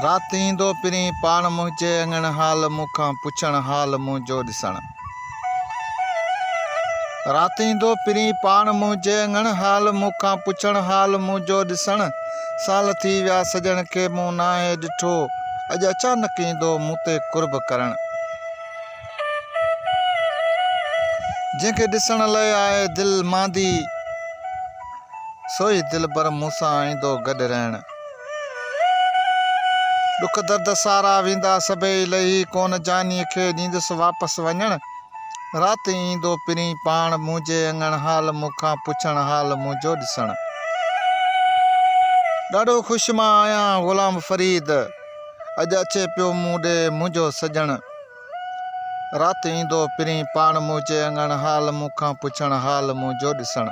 رات ايندو پرين پاڻ منهنجي اڱڻ حال مون کان پڇڻ حال منهنجو ڏسڻ. رات ايندو پرين پاڻ منهنجي اڱڻ حال مون کان پڇڻ حال منهنجو ڏسڻ. سال ٿي ويا سڄڻ کي مون ناهي ڏٺو اڄ اچانڪ ايندو مون تي قرب ڪرڻ. جنهن کي ڏسڻ لئه آهي دل ماندي سوئي دلبر مون سان ايندو گڏ رهڻ. ڏک درد سارا ويندا سڀئي لهي ڪونه جانيء کي ڏيندس واپس وڃڻ. رات ايندو پرين پاڻ منهنجي اڱڻ حال مون کان پڇڻ حال منهنجو ڏسڻ. ڏاڍو خوش مان آهيان غلام فريد اڄ اچي پيو مون ڏي منهنجو سڄڻ. رات ايندو پرين پاڻ منهنجي اڱڻ حال مون کان پڇڻ حال منهنجو ڏسڻ.